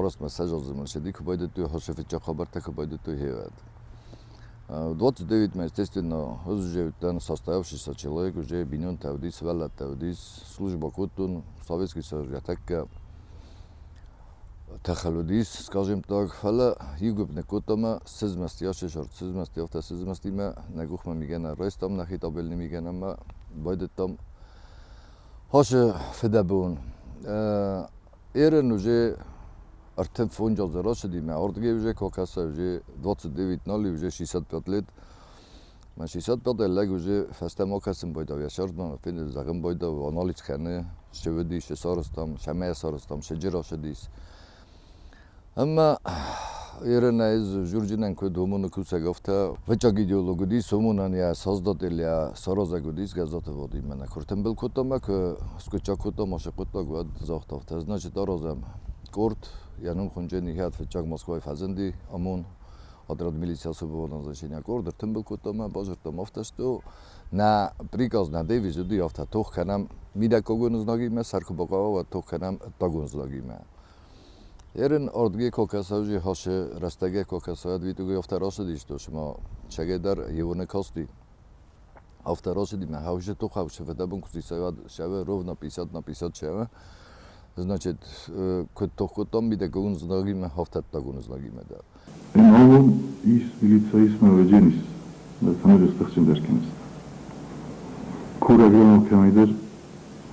9 20 мӕ куы байдыдтой, хӕссы фыццаг хабӕрттӕ куы байдыдтой, гъе 29 мӕ, естественно, ӕз уже уыдтӕн состоявшийся человек, уже бинонтӕ уыдис, сывӕллӕттӕ уыдис, служба кодтон, Советский Союз тӕккӕ тӕхӕл уыдис, скажем так, фӕлӕ иу гуыпп ныккодта мӕ сызмӕсти, ӕхсӕзӕрд сызмӕсти, афтӕ сызмӕсти мӕ нӕ къухмӕ мигӕнӕн райстам, нӕхи табелны мигӕнӕн мӕ байдыдтам хасы фыдӕбон. Эрен уже 35 азы рацыди мӕ ардыгӕй уже кокаса уже 29 ноль уже 65 лет. Мӕ 65 лӕг уже фӕстӕмӕ кӕсын байдав йӕ сӕрдмӕ, фенды зӕгъын байдав, анализ кӕны, цы уыдис, цы сарӕзтам, цӕмӕй сарӕзтам, цы джы рацыдис. Ӕмӕ Ерен ӕз зурджынӕн куыд уымоны кусӕг, афтӕ фыццаг идеолог уыдис, уымонӕн йӕ создатель, йӕ саразӕг уыдис Гӕззаты Вадим. Мӕнӕ куы ртымбыл кодтам ӕмӕ куы скъуыддзаг кодтам ацы хъуыддаг, уӕд загъта, афтӕ, значит, аразӕм къорд, йӕ ном хуынджын ихӕд фыццаг Москвайы фӕзынди ОМОН, отряд милиции особого назначения къорд, ӕртымбыл кодтам ӕмӕ базыдтам, афтӕ что нӕ приказ, нӕ девиз уыди, афтӕ тох кӕнӕм мидӕггагон знагимӕ, сӕр куы бахъӕуа, уӕд тох кӕнӕм ӕддагон знагимӕ. Ерын ордги кокасаузи хосы рӕстӕгӕй кокасауӕд витуги афтӕ рацыдис, цыма сӕгӕй дӕр ивоны касти. Афтӕ рацыди мӕ хаусы туххаусы фыдӕбон куы сисӕвӕд сӕвӕ ровно 50 на 50 сӕвӕ. Значит, куыд тох кодтам мидӕггагон знагимӕ, афтӕ ӕддагон знагимӕ дӕр. Эн is милицаисма ведженис, самырыс тыхджындӕр кӕныс. Курӕг кӕмӕйдӕр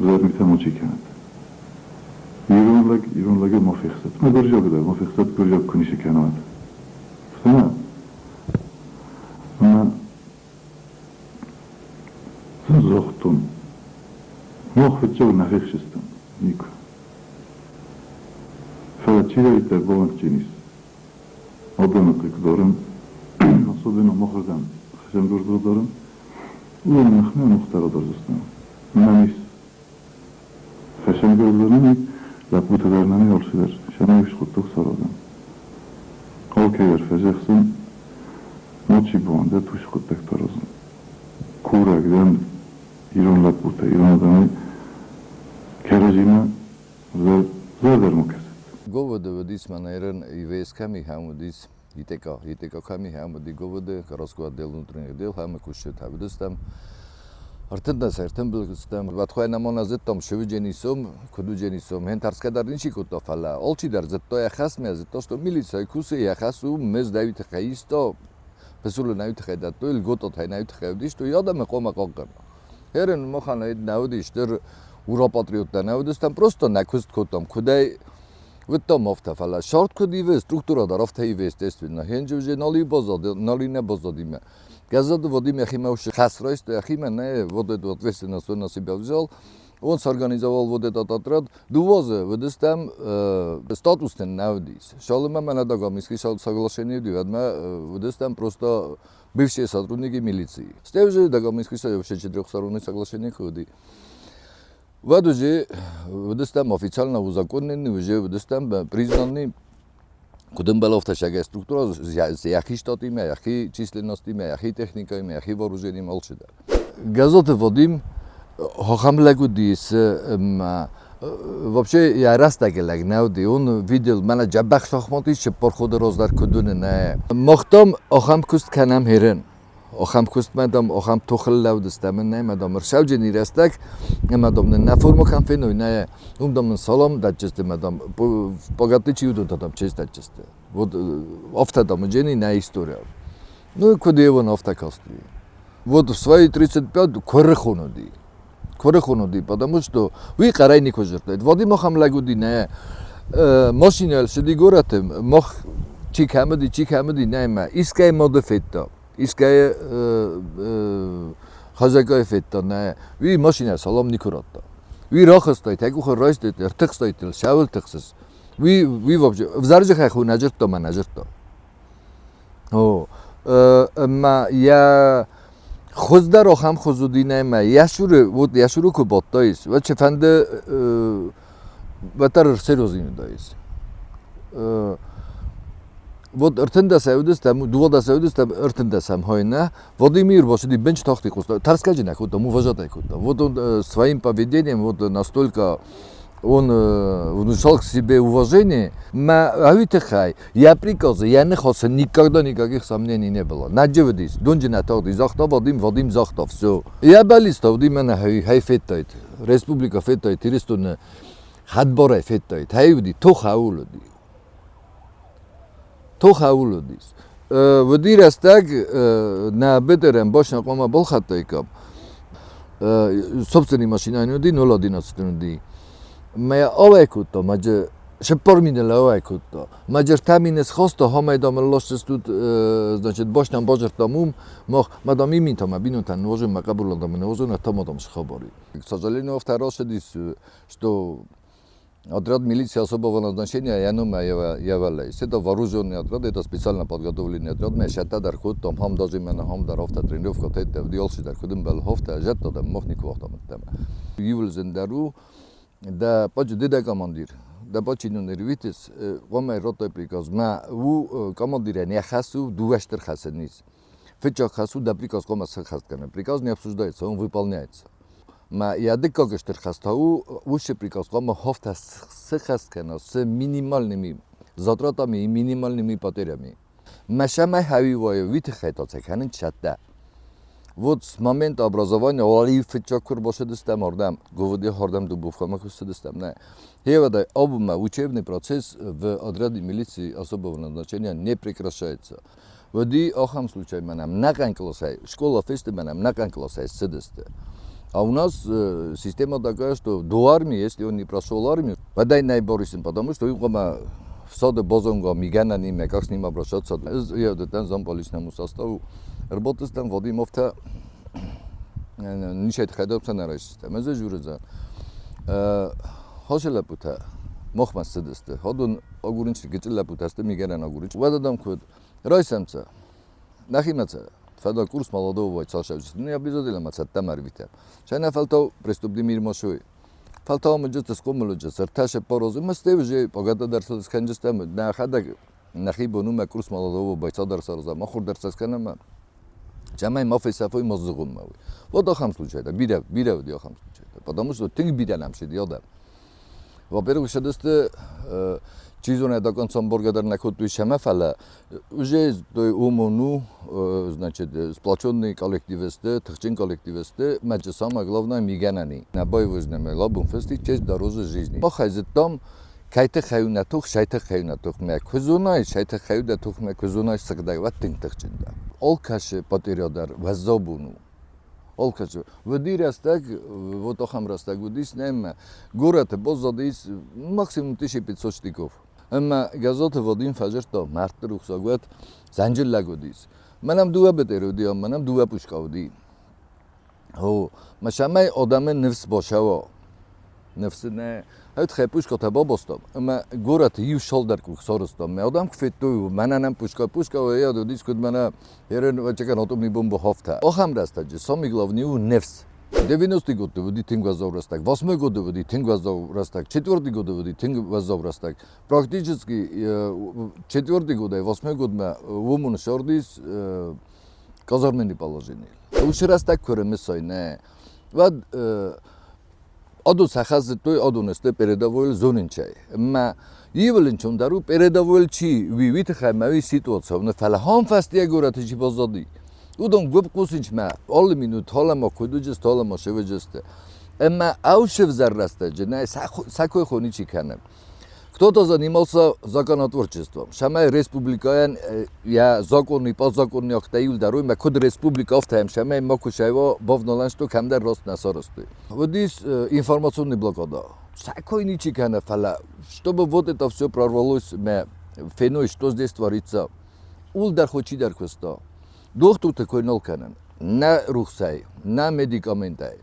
зӕрмитӕ мочи кӕнӕд. Ирон лӕг ирон лӕгӕй ма фехсӕд. Ма гуырдзиаг дӕр ма фехсӕд, гуырдзиаг куы ницы кӕна, уӕд. Афтӕ Ӕмӕ сын загътон, мах фыццаг нӕ фехсыстам, никуы. Фӕлӕ чидӕриддӕр балансджын ис, адӕмы хъыгдарын, особенно махырдӕм хӕцӕнгарз дарын, уыдоны ныхмӕ ныхтӕ радардзыстӕм. Мӕнӕн ис хӕцӕнгарз дӕр нӕм и, лӕппутӕ дӕр нӕм и, алцыдӕр. Цӕмӕй скъуыддзаг саразӕм. Алкӕйдӕр фӕдзӕхсын, мачи бауӕндӕд уыцы хъуыддӕгтӕ аразын. Курӕг дӕн ирон лӕппутӕ, ирон адӕмӕй кӕрӕдзимӕ зӕрдӕ кӕсӕд. ГОВД уыдис мӕнӕ ИВС кӕми хӕм уыдис, ИТК, ИТК кӕми хӕм уыди ГОВД, городской отдел внутренних дел хӕмы кусджытӕ уыдыстӕм. 13 ӕртымбыл стӕм. Ватхуай намона зыдтам, цы уыджени сом, куыд уыджени сом. Хен тӕрсгӕ дӕр ничи кодта, фӕлӕ алчидӕр зыдта йӕ хӕсмӕ, зыдта, что милицӕйы кусы, йӕ хӕс у мыздӕйы тыххӕй иста, пысулы нӕй тыххӕй дӕттой, льготатӕй нӕй тыххӕй уыдис, то адӕмы хъуамӕ хъахъхъӕна. Херен махӕн нӕ уыди стыр ура патриоттӕ нӕ уыдыстӕм, просто нӕ куыст кодтам, куыдӕй уыдтам афтӕ, фӕлӕ сӕрд куыд ивы, структура дӕр афтӕ ивы, естественно. Хенджы уже нал и баззад, нал и нӕ баззадимӕ. Газады Вадим йӕхимӕ усы хӕс райста, йӕхимӕ нӕ, вот эту ответственность он на себя взял. Он сорганизовал вот этот отряд. Дыууӕ азы уыдыстӕм статус нын нӕ уыдис. Цалынмӕ мӕнӕ Дагомысский соглашение уыди, уӕдмӕ уыдыстӕм просто бывшие сотрудники милиции. Стӕй уже Дагомысский вообще четырехстороннее соглашение куы уыди. Уӕд уже уыдыстӕм официально узаконенный, уже уыдыстӕм признанный куыд ӕмбӕлы, афтӕ сӕгӕ структура йӕхи штатимӕ, йӕхи численностимӕ, йӕхи техникаимӕ, йӕхи вооружениимӕ алцыдӕр. Газоты Вадим ахӕм лӕг уыдис, вообще йӕ рӕстӕг лӕг нӕ уыди. Он видел, мӕнӕ дзӕбӕх шахмат ис, цыппар ходы раздӕр куыд уыны, нӕ. Мах там ахӕм куыст кӕнӕм херен. Ахӕм куыстмӕ, дам, ахӕм тохыл лӕудыстӕм, нӕ, мӕ, дам, ӕрцӕуджыни рӕстӕг, ӕмӕ, дам, нын нӕ форма кӕм феной, нӕ, уым, дам, нын салам дӕтджысты, мӕ, дам, погадты чи уыдон, дам, честь дӕтджысты. Вот афтӕ, дам, уыджени нӕ история. Ну, куыд ивын, афтӕ касти. Вот в свои 35 куырыхон уыди. Куырыхон уыди, потому что уый хъӕрӕй никуы дзырдтаид. Вадим ахӕм лӕг уыди, нӕ, машинӕйыл цыди горӕты, мах чи кӕм уыди, чи кӕм уыди, нӕ, мӕ искӕй мады федта, искӕй хӕдзаргай федта, нӕ, уый машинӕ салам никуы радта. Уый рахызтаид, йӕ къухы райстаид, ӕртыхстаид ыл, цӕуыл тыхсыс? Уый, уый вообще, ӕвзӕрджы хӕху нӕ дзырдта мӕ нӕ дзырдта. О, ӕмӕ йӕ хуыздӕр ахӕм хуыз уыди нӕ йӕ цуры, вот йӕ цуры куы бадтаис, уӕд цыфӕнды уӕддӕр ӕрсерьезный уыдаис. Вот 13 уыдыстӕм, 12 уыдыстӕм, 13-ӕм хай нӕ. Владимир бацыди бенч тахти хъуыста, тӕрсгӕ джы нӕ кодта, уважать кодта. Вот он своим поведением вот настолько Он внушал к себе уважение. Ма хай, я приказы, я не хотел, никогда никаких сомнений не было. Наджевдис, дунджина тогди, захта Вадим, Вадим захта, все. Я балиста, Вадим хай хай феттайт, республика феттайт, Иристон хадбарай феттайт, хайвди, тох аулоди. Тох аулодис. Вдирастаг на бетерем башна кома болхаттайкам. Собственный машина не 0,11 Ma авайкутто, маджа шеппорминела авайкутто. Маджа таминес хосто хамайдам лошес тут, значит, башнам бажартамум, мах мадам иминтама бинутан ножем макабуладам ножем тамадам шхабари. К сожалению, второе, что отряд милиции особого назначения я являюсь. Это вооруженный отряд, это специально подготовленный отряд. Мы считаем, что там хам даже меня хам дар офта тренировка тет, диалси дар кудым бел хофта жетта да мохник вахтам тем. Ювелзен дару да пачу деда командир. Да пачу нервитес, вамай ротой приказ. Ма у командира не хасу дуаштер хасенис. Феча хасу да приказ кома схасткана. Приказ не обсуждается, он выполняется. Ма я дыккаг стыр хастау, лучше приказ кома хофта схасткана с минимальными затратами и минимальными потерями. Машама хавиваю витхайтоцек ханин чатта. Вот с момента образования олали фечакур бошедистам ордам, говоди хордам дубовхама кусидистам. Не. Хевада обма учебный процесс в отряде милиции особого назначения не прекращается. Води охам случай манам накан классай, школа фесты манам накан классай сидисте. А у нас система такая, что до армии, если он не прошел армию, подай наиборисим, потому что в саде бозонга мигана ниме, как с ним обращаться. Я дэтэн зам по личному составу. Работать там Вадимовта нишет хадобса нарашиста. Мезе журза. Хошела пута мохмас сидисте. Ходун огуринч гичила путасте мигана огуринч. Вададам куд райсамца. Нахимаца. Фада курс молодого бойца шавчис. Ну я обязательно маца тамар вита. Шайна фалто преступный мир мошуй. Фалто мджет скомлуджа серташе порозу мастевже погада дарсос ханджестам на хада нахибону курс молодого бойца дарсарза махур дарсасканама Жамай мафесафой мозгуммавы. Вот ахам случай, да, бира, бира ахам случай. Потому что тынг бира нам шидиода. Во-первых, шедесте чизуне до конца боргадар на ходу шамафала уже той умону, значит, сплоченный коллективисты, тхчин коллективисты, маче самое главное миганани. На боевой лабум фести честь дороже жизни. Махайзет там кайты хаюна тух, шайты хаюна тух, мэ кузунай, шайты хаюда тух, мэ кузунай сыгдайва тынг тхчинда. Олкаше потерядар вазобуну. Олкаше. Вдирастаг, вот охам растаг, удис нем, город бозадис максимум 1500 штыков. Амма газоты водин фажерто мартер ухсагват занжиллагодис. Манам дуа бетеруди, манам дуа пушкауди. Хо, машамай одаме нефс бошаво. Нефс не Хайт хай пушка та бабостом. Ама горат ив шолдар кух соростом. Ме одам кфету мананам пушка пушка я до дискут мана херен вачека атомный бомбу хофта. Охам растаджи, самый главный у нефс. 90-й год води тинг вазов растак, 8-й год води тинг вазов растак, 4-й год води тинг вазов растак. Практически 4-й год и 8-й год ма умун шордис казарменный положение. Уж растак көремес не. Вот Аду сахазы той адунесте передовой зонинчай. Ма ивлин чундару передовой чи вивит хаймави ситуация. На фалахан фастия горат чи бозоди. Удон губ кусинч ма ол минут холама кудуджес толама шеведжесте. Эмма аушев зарраста жена сакой хоничи канем. Кто-то занимался законотворчеством. Шамай республикаян я законный подзаконный актаил даруй, ма куд республика офтаем шамай макушаево бовнолан что камдар рост насоросты. Вот здесь информационный блокада. Сакой ничи кана фала. Чтобы вот это все прорвалось, ме феной, что здесь творится. Ул дар хочи дар куста. Доктор такой нолканен. На рухсай, на медикаментай,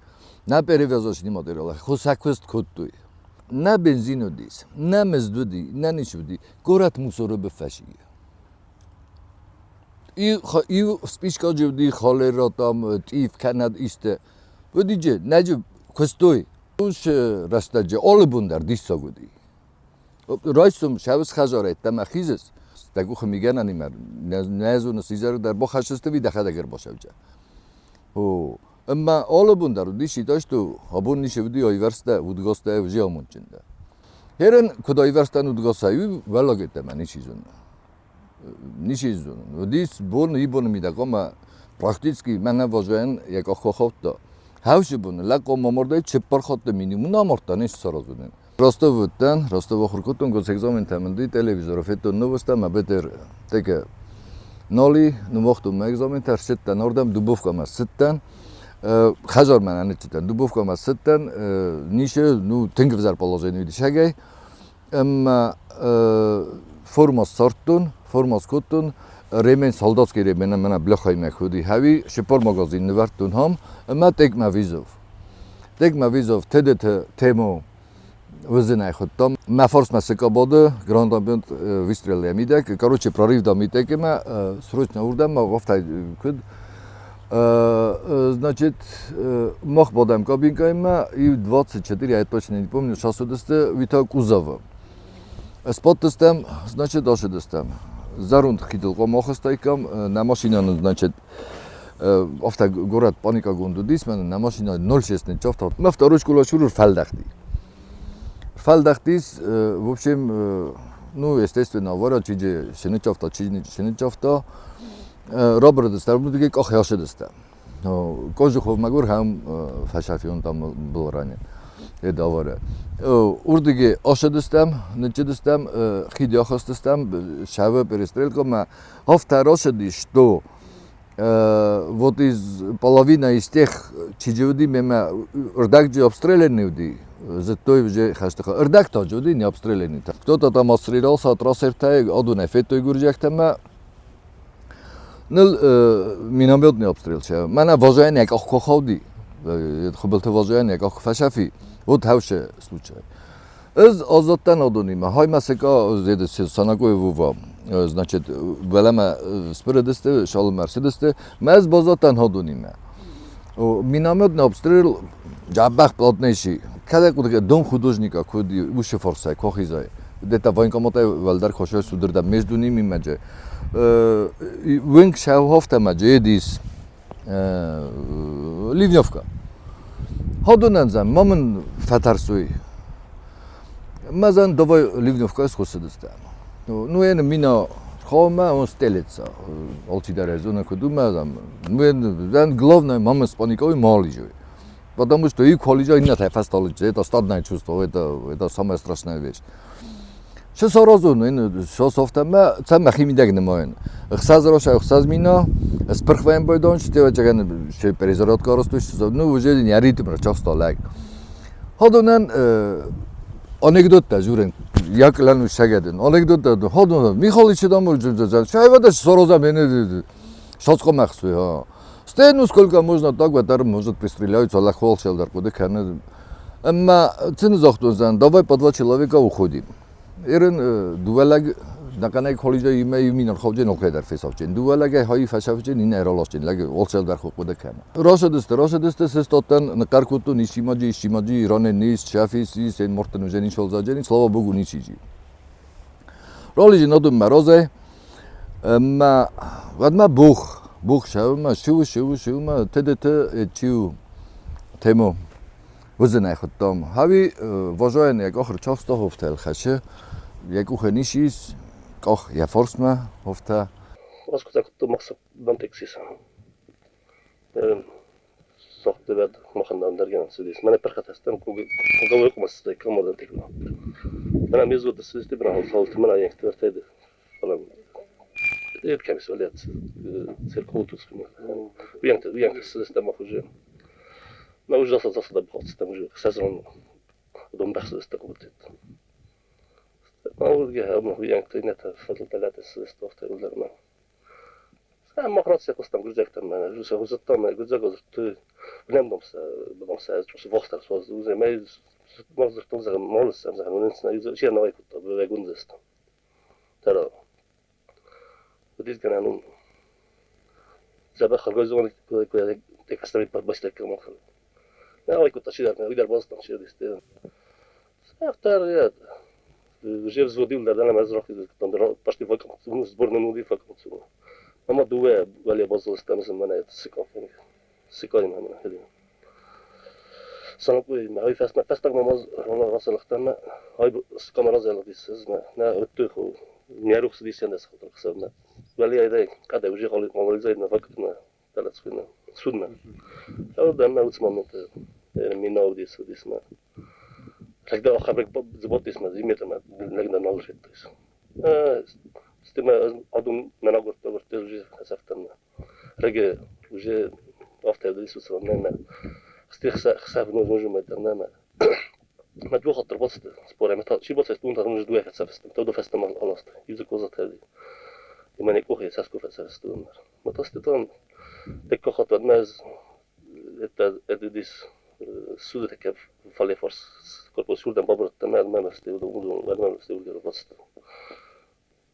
на перевязочный материал. Хусакуст куттуй. На бензинудис, на мездуди, на ничуди, горат мусоры фаши. И и спичка жуди холера там тиф канад исте. Выдиже, наджу кустой. Уш растаджи олбундар дисагуди. Райсум шавс хажарет там ахизес. Дагух миганани мар незун сизар дар бохашестви дахадагер бошавджа. О, Амма олбундар диши ташто абун нишевди ойверста удгоста уже амунчинда. Ерен куыд айвӕрстӕн удгасӕй, уый уӕллаг йеддӕмӕ ничи зоны. Ничи зоны. Уыдис бон, ибоны мидӕг ӕмӕ практически мӕнӕ Важайӕн йӕ къах ахаудта. Хӕвсы бон лӕг омамардӕй чыппар хатты минимум амардта, не саразын. Ростовы уыдтӕн, Ростовы ахуыр кодтон, госэкзаментӕ мын ди, телевизоры федтон новостӕ, мӕ бетер теке ноли, ныууагътон мӕ экзаментӕ, ӕрцыдтӕн ардӕм, Дубовкӕмӕ цыдтӕн. Хӕдзармӕ нӕ ныццыдтӕн, Дубовкӕмӕ цыдтӕн, ницы, ну, тынг ӕвзӕр положение уыдисӕгӕй. Ӕмӕ форма ссардтон, форма скодтон, ремень, солдатский ремень, мӕнӕ бляхаймӕ худи хӕви, шипор магазин нывӕрдтон хам, ӕмӕ тегмӕ визов. Тегмӕ визов ТДТ тему уызынӕй хуыдтам. Мӕ фарсмӕ цы бады, гранатомет выстрел йӕ мидӕг. Короче, прорыв да мидӕг ӕмӕ срочно уырдӕм афтӕ куыд. Значит, мах бадӕм кабинкӕимӕ и 24, я точно не помню, час уыдысты, уый та кузовы. Сбадтыстӕм, значит, ашыдыстӕм. Зӕронд хидыл хъуамӕ ахызтаиккам, нӕ машинӕ значит, афтӕ горӕт паникагонд уыдис, мӕнӕ нӕ машинӕ 06 ныццавта. Мӕ второй школа шурур фӕлдӕхти. Фӕлдӕхтис, в общем, ну, естественно, авария чиджи ныццавта, чи ныццавта. Рабырыдыстӕм, къах ясыдыстӕм. Кожухов мӕгуыр хӕм фӕсафион там был ранен. Это авария. Урдыги ашыдыстӕм, ныццыдыстӕм, хид ахызтыстӕм, шавы перестрелкамӕ. Афтӕ рацыди, что вот из половина из тех чиджи уыди мемӕ рдӕгджы обстрелянный уыди, зыдтой уже хӕсты рдӕг та уыди не обстрелянный. Кто-то там отстрелялся от трассертӕй, адонӕй федтой гуырдзиӕгтӕ мӕ Ныл минометный обстрел Мӕнӕ Важайӕн йӕ къах куы ахауди, Хуыбылты Важайӕн йӕ къах куы фӕсӕфи, уӕд хӕвсы случай. Ӕз аззадтӕн адонимӕ. Хаймӕ сыка Санакоев Вова, значит, уӕлӕмӕ сбырыдысты, шалымӕ ӕрцыдысты. Мӕ ӕз баззадтӕн адонимӕ. Минометный обстрел дзӕбӕх плотнейший. Кӕдӕй хъуыды дом художника куыд уыцы фарсӕй, кохизӕй. Где-то военкоматӕй уӕлдӕр косой судырдӕм между ними мӕджы. Уынг сӕхофтӕ мӕджы едис ливневка. Ходунӕн зӕн, ма мын фӕтӕрсуй. Мӕ давай ливневка схуыссыдыстӕм. Ну, ен мина хомӕ он стелется. Алчидӕр ӕй зоны, куыд у мӕ Ну, главное, мама спаниковый малижой. Потому что и колледжа иннӕтӕ фӕсталыджы, это стадное чувство, это самая страшная вещь. Шы саразун, ин шософтӕмӕ цӕмӕ химидӕг нымайын. Ӕхсӕз роша, ӕхсӕз мина, спырх вӕйын штева чаган ше перезарядка растущ, ну уже не ритм часто лӕг. Ходонӕн анекдоттӕ журен, як лән шагедин. Анекдоттӕ ходон Михалич дам шайвада сороза мене шоцкомӕхсуй, ха. Стей, ну сколько можно так, ватар может пристреляются, лахвал шелдар куды кӕны. Ӕмӕ цины загътон, давай по два человека уходим. Ерын дыууӕ лӕг нӕхъӕнӕй колледжы имӕ иу мин ӕрхауджын окӕй фесафджын. Дыууӕ лӕгӕй хайы фесафджын, иннӕ ӕраласджын лӕг олчелдар хъуыды кӕны. Рацыдысты, рацыдысты, сыстадтӕн, ныхъхъӕр кодтон, исчи-маджи, исчи-маджи, ранен низ, шафис, ис, ен мортын уже ничол заджен, слава богу, ничи. Ралиджы надуммӕ разӕй, ӕмӕ уӕдмӕ бух, бух сӕумӕ, шиу, шиу, шиумӕ, ТДТ, чиу, тему. Уыдзынӕ хуыдтам. Хави Важайӕн йӕ къах ӕрцахста хофтӕ хӕсы, йӕ къухы ницы ис, къах йӕ фарсмӕ хофтӕ.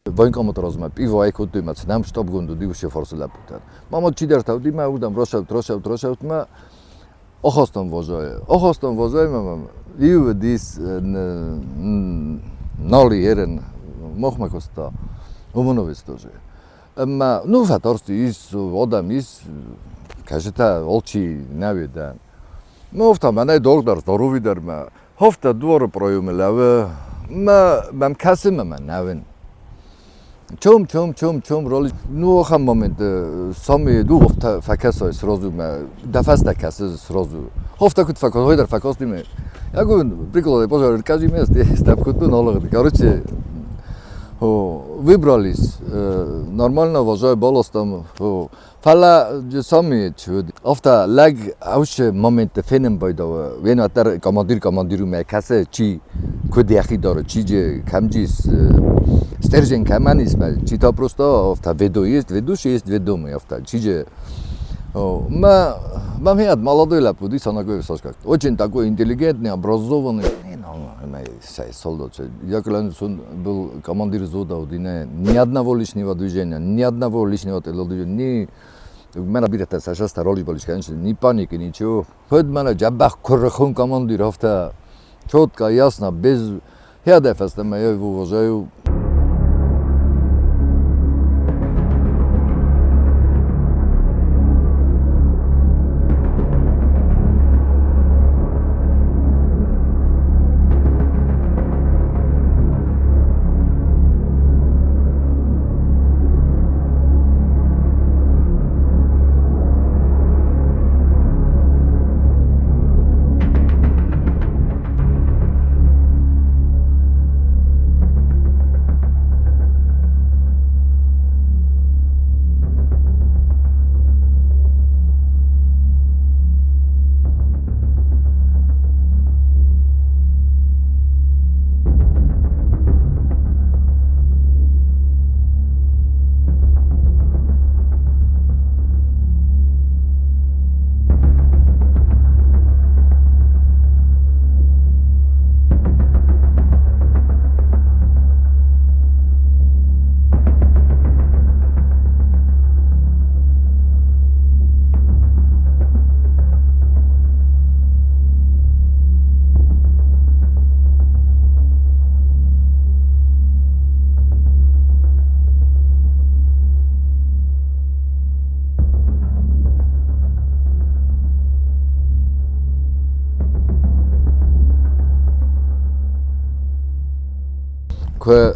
Военкомат пиво айкот имац, нам чтоб гунду дивше форсила путан. Мама чидер тавди ма удам рошав рошав рошав ма охостон вожое. Охостон вожое мама. Ив дис ноли ерен мохмакоста умоновис тоже. Ма ну фаторсти ис одам ис кажета олчи навида. Мофта манай догдар здоровидар ма хофта двор проюмелаве ма мам касима ма навин. Чом чом чом чом роли ну охам момент сами ду хофта факасой сразу ма дафаста касы сразу. Хофта кут факас хойдар факас диме. Я говорю, приколы пожар кажи мест стап куту налог. Короче, выбрались нормально вожай баластам. Фала сами чуд. Офта лаг ауше момент фенем байдава. Вен командир командиру ме касе чи кудяхи дора чиже камжис стержень каманис ма чита просто офта веду есть ведущий есть ведомый офта чиже ма мам молодой лапуди санагой сашка. Очень такой интеллигентный, образованный. Солдат. Я клянусь, он был командир взвода, ни одного лишнего движения, ни одного лишнего телодвижения, ни Мена бирете сашаста роли болиш, конечно, ни паники, ничего. Хоть мена джабах курхон командир, офта четко, ясно, без... Я я его уважаю.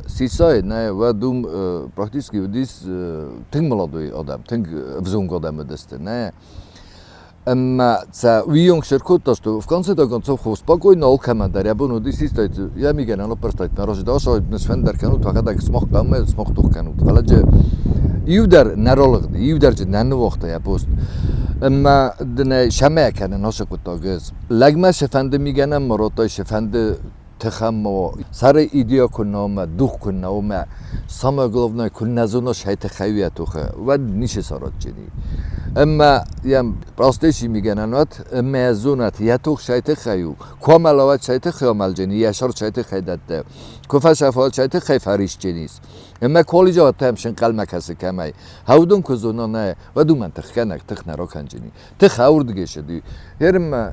Сисай, не, вадум практически дис тинг молодой адам, тинг взунг адам десте, не. Ма ца вионг шеркота, что в конце концов спокойно олкама дар ябуну дис истайт, я миген ано перстайт, нарожи дашо несвендер канут, вакада смох каме, смох тух канут. Фаладже ивдар наролог, ивдар же нанвохта я пост. Ма дне шаме кане ношекута гез. Лагма шефенде мигенам моротай шефенде تخم سر ایدیا کنم دوخ کنم самое главное кунназуно шайта хайвиятуха ва нише сарат чини اما یم راستشی میگن انات مزونت یتوخ شایت خیو کاملاوت شایت خیامل جنی یشار شایت خیدت کفا شفاعت شایت خی فریش جنیس اما کلی جا تمشن قلم کسی کمی هودون کزونا نه و دو من تخکنک تخ نرا جنی تخ اورد گشدی هرم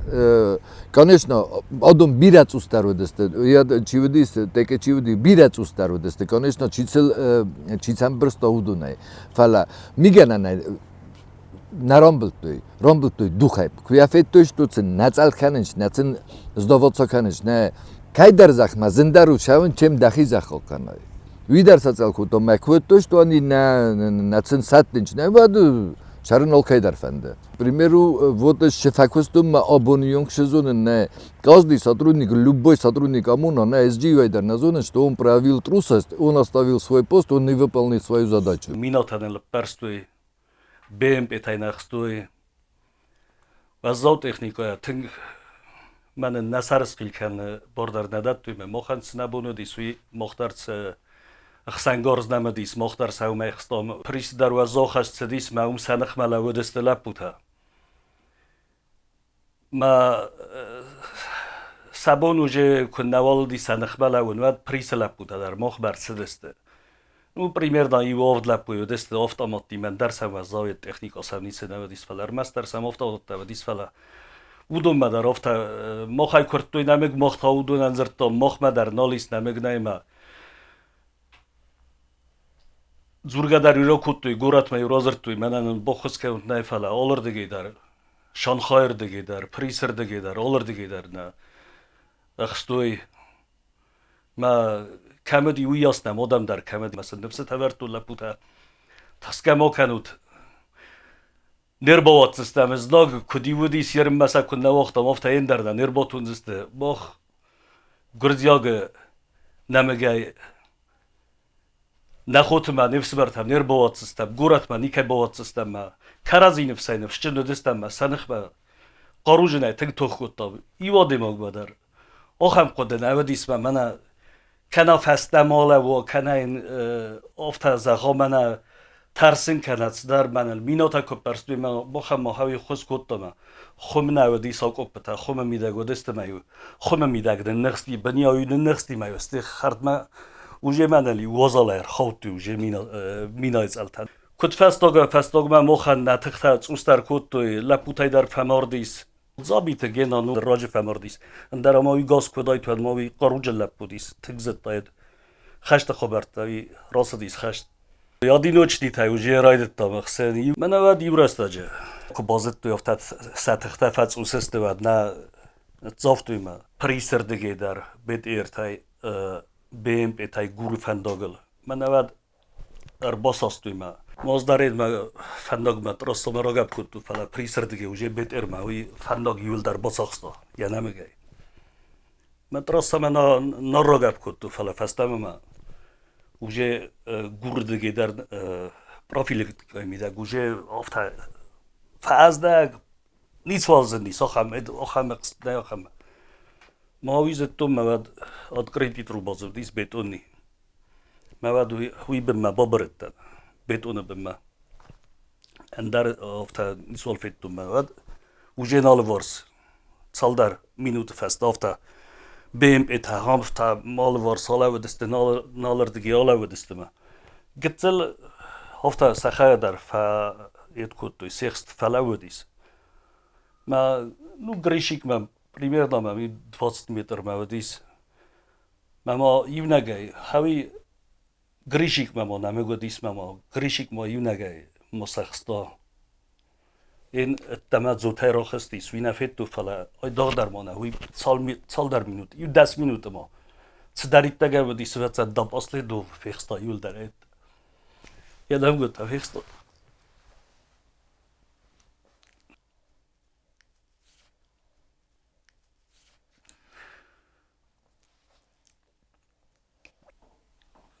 конечно одум бирац устарведесте я чивдис теке чивди бирац устарведесте конечно чицел чицам брсто удунай фала мигена Нӕ рамбылдтой, рамбылдтой духӕй. Куы йӕ федтой, что сын нӕ цӕл кӕнынц, нӕ сын сдаваться кӕнынц, нӕ кӕйдӕр зӕхмӕ зындӕр у цӕуын, чем дӕхи зӕххыл кӕнай. Уый дӕр сӕ цӕл кодта, мӕ куы федтой, что они нӕ сын сӕттынц, нӕ уӕд цӕрын алкӕйдӕр фӕнды. К примеру, вот фӕкуыстон абоны онг сезоны нӕ каждый сотрудник, любой сотрудник ОМОНа на SG дӕр нӕ зоны, что он проявил трусость, он оставил свой пост, он не выполнил свою задачу. Минатӕ ныллӕппӕрстой, БМП-тӕй нӕхстой. Уӕззау техникӕ тынг мӕнӕн нӕ сӕрысхъил кӕны бар дӕр нӕ дӕттой мӕ махӕн цы нӕ бон уыдис, уый мах дӕр цы ӕхсӕнгарз нӕм уыдис, мах дӕр сӕумӕ ӕхстам. Присы дӕр уӕззау хӕст цыдис мӕ уым сӕ ныхмӕ лӕууыдысты лӕппутӕ. Мӕ сӕ бон уже куы нӕуал уыди сӕ ныхмӕ лӕууын, уӕд Присы лӕппутӕ дӕр махмӕ ӕрцыдысты. Ну, примерно иу авд лӕппуйы уыдысты автоматтимӕ, ӕндӕр сӕм уӕззау техникӕ сӕм ницы нӕ уыдис, фӕлӕ ӕрмӕстдӕр сӕм автоматтӕ уыдис, фӕлӕ уыдонмӕ дӕр афтӕ махӕй куырдтой нӕмыг, мах та уыдонӕн дзырдтам, махмӕ дӕр нал ис нӕмыг, нӕй ма. Дзургӕ дӕр иу ракодтой, горӕтмӕ-иу радзырдтой, мӕнӕ нын баххуыс кӕнут, нӕй, фӕлӕ алырдыгӕй дӕр, Шанхайырдыгӕй дӕр, Присырдыгӕй дӕр, алырдыгӕй дӕр нӕ ӕхстой. Мӕ кӕм уыди, уыйас нӕм адӕм дӕр кӕм уыди. Мӕ сын ныфсытӕ ӕвӕрдтой лӕппутӕ, тӕрсгӕ ма кӕнут. Не рбауадздзыстӕм, знаг куыд уыдис, ерынмӕ сӕ куыд нӕ уагътам, афтӕ ӕндӕр нӕ не рбатондзысты. Мах гуырдзиагы нӕмыгӕй нӕ хотымӕ, не фсымӕртӕм не рбауадздзыстӕм, горӕтмӕ никӕй бауадздзыстӕм ӕмӕ кӕрӕдзи ныфсӕй ныфсджын уыдыстӕм ӕмӕ сӕ ныхмӕ хъаруджынӕй тынг тох кодтам. Иу адӕймагмӕ дӕр ахӕм хъуыды нӕ уыдис мӕ мӕнӕ кӕнӕ фӕстӕмӕ алӕууа, кӕнӕ йын афтӕ зӕгъа, мӕнӕ тӕрсын кӕнӕ цыдӕр мӕныл минотӕ куы ппӕрстой мӕ бахӕм ма хауи хуыз кодта мӕ хуым нӕ уыди сакъоппытӕ, хуымы мидӕг уыдысты мӕ хуымы мидӕг нынныхсти, бынйау нынныхсти мӕ сты хӕрдмӕ уже мӕныл уазал ӕрхаудтой уже минайы цъӕлтӕ. Куыд фӕстагмӕ мохӕн нӕ тыхтӕ цъусдӕр кодтой, лӕппутӕй дӕр фӕмардис. Дзабиты Гена ну раджы фӕмардис. Ӕндӕр ӕмӕ уый газ куы уыдаид, уӕд ма уый хъаруджын лӕппу уыдис, тынг зыдтаид хӕсты хабӕрттӕ, уый рацыдис хӕст. Одиночнитӕй уже райдыдтам ӕхсӕн. Мӕнӕ уӕд иу рӕстӕджы куы базыдтой, афтӕ сӕ тыхтӕ фӕцъус сты, уӕд нӕ ныццавтой мӕ Присырдыгӕй дӕр БТР-тӕй, БМП-тӕй Гуры фӕндагыл. Мӕнӕ уӕд ӕрбасастой мӕ. Моздаред мӕ фӕндагмӕ трассӕмӕ рагӕпп кодтой, фӕлӕ Присырдыгӕй уже БТР-мӕ уый фӕндаг иуылдӕр бацахста йӕ нӕмыгӕй. Мӕ трассӕмӕ нӕ рагӕпп кодтой, фӕлӕ фӕстӕмӕ мӕ уже гурдыгӕй дӕр профилактикӕйы мидӕг уже афтӕ фӕаздӕг, ницуал зынди, ахӕм, ахӕм нӕ ахӕм. Ма уый зыдтон, мӕ уӕд открытый труба уыдис бетонный. Мӕ уӕд уый бынмӕ бабырыдтӕн, бетоны бынмӕ. Ӕндӕр афтӕ ницуал федтон мӕ уӕд уже алыварс цалдӕр минуты фӕстӕ афтӕ БМП-тӕ, ХАМФ-тӕ алыварс алӕууыдысты, налырдыгӕй алӕууыдысты мӕ. Гыццыл афтӕ сӕхӕ дӕр фӕед кодтой, сехст фӕлӕууыдис. Мӕ, ну, Гришикмӕ примерно мӕм 20 метрмӕ уыдис. Мӕ ма иунӕгӕй хауи Гришикмӕ ма нӕмыг уыдис мӕ ма Гришик ма иунӕгӕй ма сӕхста. Ин ӕддӕмӕ дзотӕй рахызтис, уый нӕ федтон, фӕлӕ айдагъдӕр ма нӕ уый цалдӕр минут, иу 10 минуты ма цыдӕриддӕр уыдис, ӕвӕццӕгӕн до последнего фехста иуылдӕр. Йӕ нӕмгуытӕ фехста.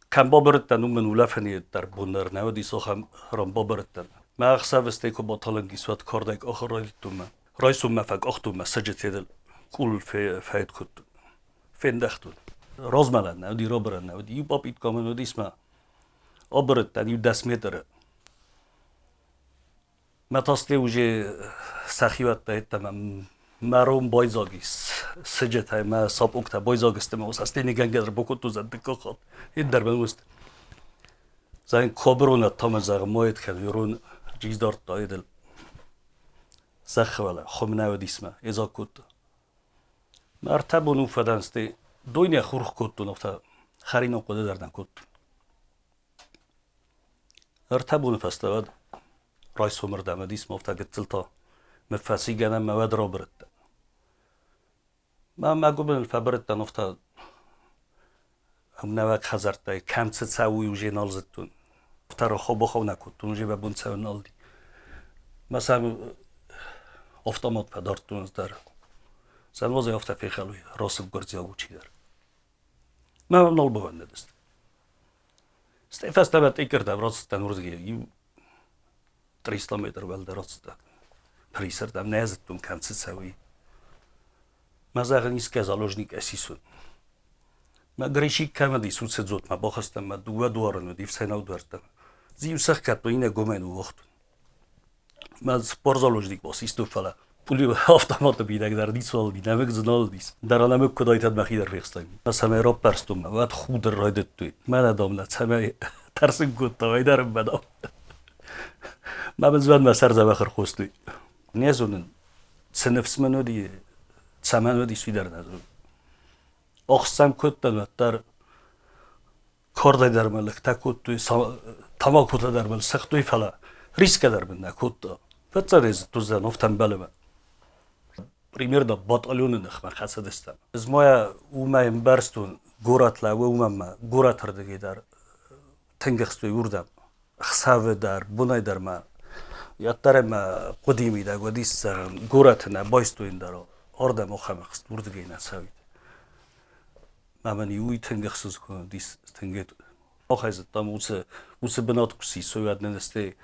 Кӕм бабырыдтӕн, уым мын улӕфӕны дӕр бон дӕр нӕ уыдис, ахӕм ран бабырыдтӕн. Мӕ ӕхсӕвыстӕй куы баталынг ис, уӕд кардӕй къахын райдыдтон мӕ. Райсоммӕ фӕкъахтон мӕ сыджытедыл къул фӕйд кодтон. Фендӕхтон. Размӕлӕн нӕ уыди, рабырӕн нӕ уыди. Иу папъиткӕ мын уыдис мӕ абырыдтӕн иу 10 метры. Мӕ тасте уже сӕхиуӕттӕ йеддӕмӕ мӕ рон байдзаг ис сыджытӕй, мӕ сапонгтӕ байдзаг сты, мӕ ус астенигӕнгӕ дӕр бакодтон дыккаг хатт. Ӕндӕр мӕн уыст. Зӕгъын, коброн ӕдтӕмӕ зӕгъын, моет кӕн, ирон джиздардта едыл. Зӕххы хуым нӕ уыдис мӕ, едзаг кодта. Мӕ ӕртӕ боны фӕдӕн сты, дойнӕ хурх кодтон, афтӕ хӕринаг хъуыды дӕр нӕ кодтон. Ӕртӕ боны фӕстӕ уӕд Райсомырдӕм уыдис ма афтӕ гыццылтӕ ныффӕцигӕнӕн мӕ уӕд рабырыдтӕн. Мӕ мӕ гуыбыныл фӕбырыдтӕн афтӕ нӕуӕг хӕдзӕрттӕй кӕм цы цӕуы, уый уже нал зыдтон. Афтӕ рахау-бахау нӕ кодтон, уже мӕ бон цӕуын нал уыди. Мӕ сӕм автомат фӕдардтон ӕз дӕр. Сӕ афтӕ фехӕлуй, рацыд гуырдзиаг чидӕр. Мӕ нал бауӕндыдысты. Стӕй фӕстӕмӕ тъиккырдӕм рацыдтӕн уырдыгӕй иу 300 метр уӕлдӕр рацыдтӕн. Присырдӕм нӕ зыдтон, кӕм цы цӕуы. Мӕ зӕгъын, искӕ заложник ӕсисун. Мӕ Гришик кӕм уыдис, уыцы дзотмӕ бахызтӕн, мӕ дыууӕ дуары уыди ӕфсӕйнаг дуӕрттӕ. Дзы-иу сӕхгӕдтой, иннӕ гомӕй ныууагътон. Мӕ цыппар заложник басистон, фӕлӕ пули автоматы мидӕг дӕр ницуал уыди, нӕмыг дзы нал уыдис. Дӕр нӕмыг куыд айтад мӕхи дӕр фехстай. Цӕмӕй раппӕрстон мӕ, уӕд худын райдыдтой. Мӕнӕ, дам, нӕ цӕмӕй тӕрсын кодта, уый дӕр мӕ, дам. Мӕ мын звӕн мӕ сӕр дзӕбӕх ӕрхостой. Не зонын, цы ныфс мын уыди, цӕмӕн уыдис, уый дӕр нӕ зонын. Ӕхсӕм кодтон, уӕддӕр кардӕй дӕр мӕ лыгтӕ кодтой, тамакотӕ дӕр мыл сыгътой, фӕлӕ рисгӕ дӕр мын нӕ кодта. Фыццаг зыдтон афтӕ Примерно батальоны ныхмӕ хӕцыдыстӕм. Ӕз ма уымӕй ӕмбӕрстон, горӕт лӕууы, уымӕн ма горӕтырдыгӕй дӕр тынг ӕхстой уырдӕм. Ӕхсӕвы дӕр, бонӕй дӕр ма уӕддӕр ӕмӕ хъуыдыйы мидӕг уыдис, зӕгъӕм, горӕты нӕ байстой ӕндӕр ардӕм ахӕм ӕхст уырдыгӕй нӕ цӕуид. Мӕ мын иу тынг ӕхсызгон уыдис, тынг махӕй зыдтам, уыцы бынат куы сисой, уӕд нын стӕй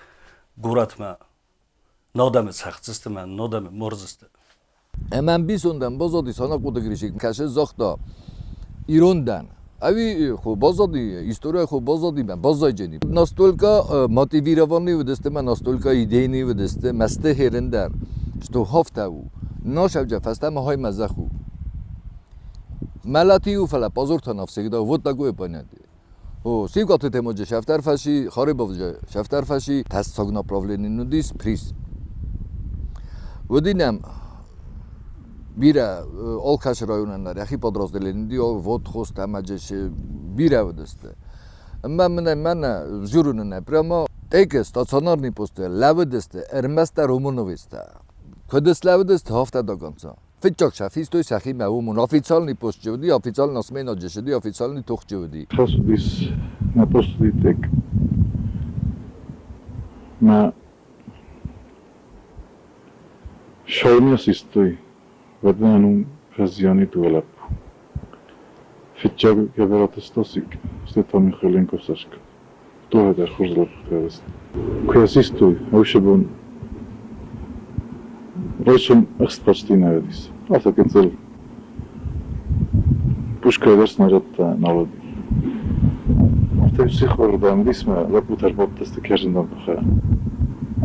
горӕтмӕ нодӕмы цӕхдзысты мӕ нодӕмы мордзысты. Ӕмӕ ӕмбисондӕн баззади Санахъоты Гришик, кӕсы загъта, ирон дӕн. Ӕви хо баззади, история хо баззади мӕ баззайджени. Настолько мотивированный уыдысты мӕ настолько идейный уыдысты, мӕсты херын дӕр, что хафтӕ у. Нашавджа фӕстӕмӕ хай мӕ зӕхх у. Мӕлӕти у, фӕлӕ позор-то навсегда. Вот такое понятие. О, Сивгаты темоджы сӕфтӕр фӕси, Харибовджы сӕфтӕр фӕси, тӕссаг направлени уыдис приз. Уыди нӕм бирӕ алкӕцы районӕн дӕр йӕхи подразделение водхоз ӕмӕ бирӕ уыдысты. Ӕмӕ мын мӕнӕ жюры прямо тейке стационарный посты лӕууыдысты ӕрмӕстдӕр ОМОНовецтӕ. Куыд слӕууыдысты, афтӕ до конца. Фыццаг сӕ фистой сӕхимӕ уым официальный постчы уыди, официальный сменаджы уыди, официальный тохчы уыди. Хӕс уыдис нӕ пост уыди тек. Мӕ сӕумӕ систой, уӕд мӕ ном фӕзиани дыууӕ лӕппу. Фыццаг Гӕбӕраты Стасик, стӕй та Михайленко Сашка. Дыууӕ дӕр хорз лӕппутӕ уыдысты. Куы йӕ систой, уыцы бон райсом ӕхстхъазти нӕ уыдис. Афтӕ гыццыл пушкӕйы дӕр снарядтӕ нал уыди. Афтӕ сихорырдӕм уыдис мӕ лӕппутӕ ӕрбадтысты кӕрдзындон къухы.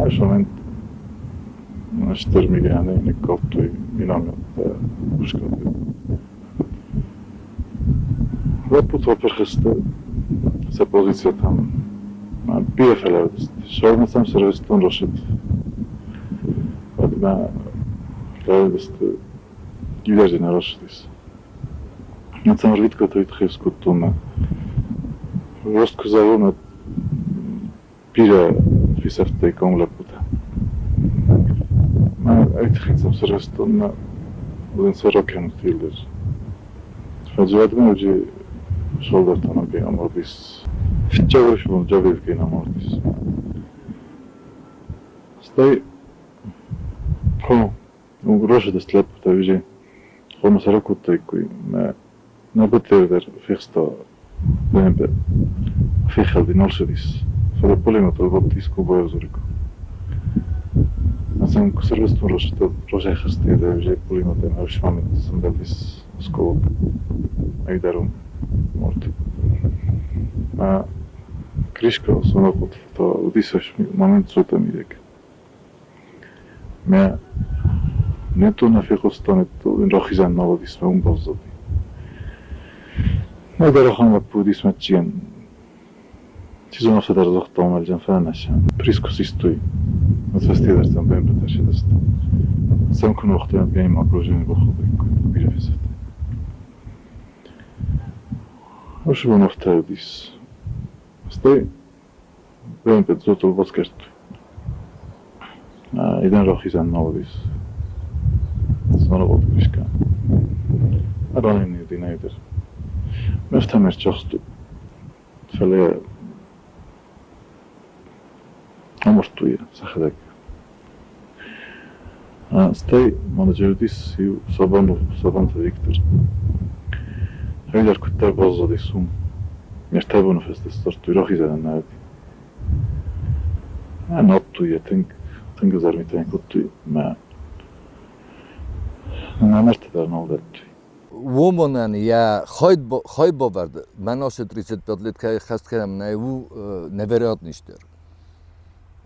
Ӕз момент стыр мигӕнӕй ныккалдтой минометтӕ пушкӕты. Лӕппутӕ апырх сты сӕ позицитӕм. Бирӕ фӕлӕууыдысты. Сӕумӕ сӕм сӕрвыстон рӕсыд. Уӕдмӕ лӕууыдысты иудадзыг нӕ рӕсыдис. Сӕм ӕрвитгӕ та уый тыххӕй скодтон. Раст куы зӕгъон, уӕд бирӕ фесӕфтӕй ком лӕппутӕ. Мӕ ай тыххӕй сӕм сӕрвыстон мӕ уыдон сӕ ракӕнут иууылдӕр. Фӕлӕ уӕдмӕ солдаттӕ амардис. Фыццаг бон Джабиевкӕйы амардис. Стӕй хо рӕсыдысты лӕппутӕ уже хъуамӕ сӕ ракодтаиккой мӕ нӕ быдыр дӕр фехста БМП. Фехӕлди, нал ссыдис. Фӕлӕ пулемет ӕрбадтис Кубайы Ацӕм куы сӕрвыстон разӕй хызти уже пулемет ӕмӕ ӕфсымӕр сӕмбӕлдис осколок. Ӕгдӕрон морд. Мӕ Гришка сонахъуыд та уыдис момент цотӕ мидӕг. Мӕ нето нӕ фехъуыстон, рахизӕн нал уыдис, мӕ уым баззади. Мӕ дӕр ахӕм лӕппу уыдис мӕ чигӕн. Чи зоны, афтӕ дӕр загъта, омӕ фӕнӕсӕн. Приз куы систой, уӕд фӕстейӕ дӕр сӕм БМП-тӕ ссыдысты. Сӕм куы ныууагътой, ӕмӕ ма окружение бахаудаиккой, бирӕ фесӕфтӕй. Уыцы бон афтӕ уыдис. Стӕй БМП дзотыл басгӕрстой. Идӕн рахизӕн нал уыдис. Снарывал Гришка. Раненый дӕр. Ме афтӕ ме рцахстой. Фӕлӕ амардтой йӕ сӕхӕдӕг. Стӕй ма ноджы уыдис иу Сабанты Виктор. Уый дӕр куыддӕр баззадис уым. Ме ртӕ боны фӕстӕ сдзырдтой, рахизӕнӕн нӕ уыди. Надтой йӕ тынг, тынг ӕвзӕр митӕ йын кодтой мӕ нӕ мӕрдты дӕр нал дӕттой. Уомонӕн йӕ хайбавӕрд мӕн ацы 35 лет кӕй хӕст кӕнӕм, нӕ у невероятный стыр.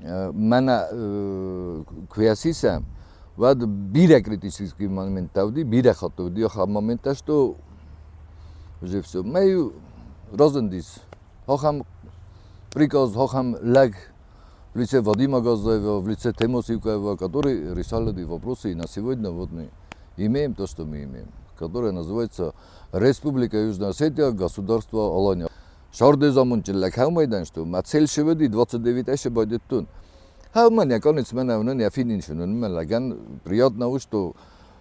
Мӕнӕ куы йӕ сисӕм, уӕд бирӕ критический моменттӕ уыди, бирӕ хатт уыди ахӕм моменттӕ, что уже все. Мӕ разындис ахӕм приказ, ахӕм лӕг в лице Вадима Газаева, в лице Темо Сивкаева, которые решали эти вопросы, и на сегодня вот мы имеем то, что мы имеем, которое называется Республика Южная Осетия, государство Алания. Шарды замунчиллак хәумайдан, что мацель шеведи 29 эше байдеттун. Хәуман яконец менә унын яфинин шунын мәләгән приятно, что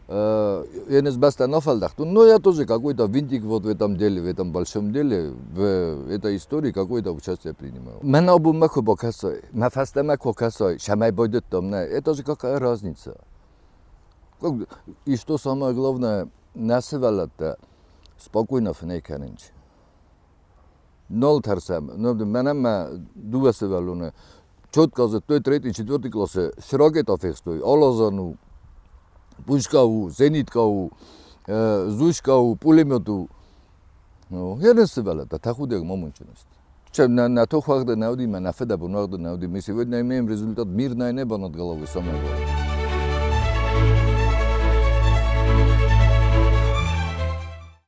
я беста Но я тоже какой-то винтик вот в этом деле, в этом большом деле, в этой истории какое-то участие принимал. Мӕн абон мӕ куы бакӕсай, мӕ фӕстӕмӕ куы кӕсай, цӕмӕй байдыдтам, нӕ, это же какая разница? И что самое главное, нӕ сывӕллӕттӕ спокойно фынӕй кӕнынц. Нал тӕрсӕм. Мӕнӕн мӕ дыууӕ сывӕллоны четко зыдтой третий, четвертый классы цы ракетӕ фехстой, Алазан у, пушка у, зенитка у, зушка у, пулемет у. Ну, я сывӕллӕттӕ тӕхудиаг ма мунчын сты. На, на то хуагъды нӕ уыди, мӕ нӕ фыдӕбон уагъды нӕ уыди. Мы сегодня имеем результат мирное небо над головой, самое главное.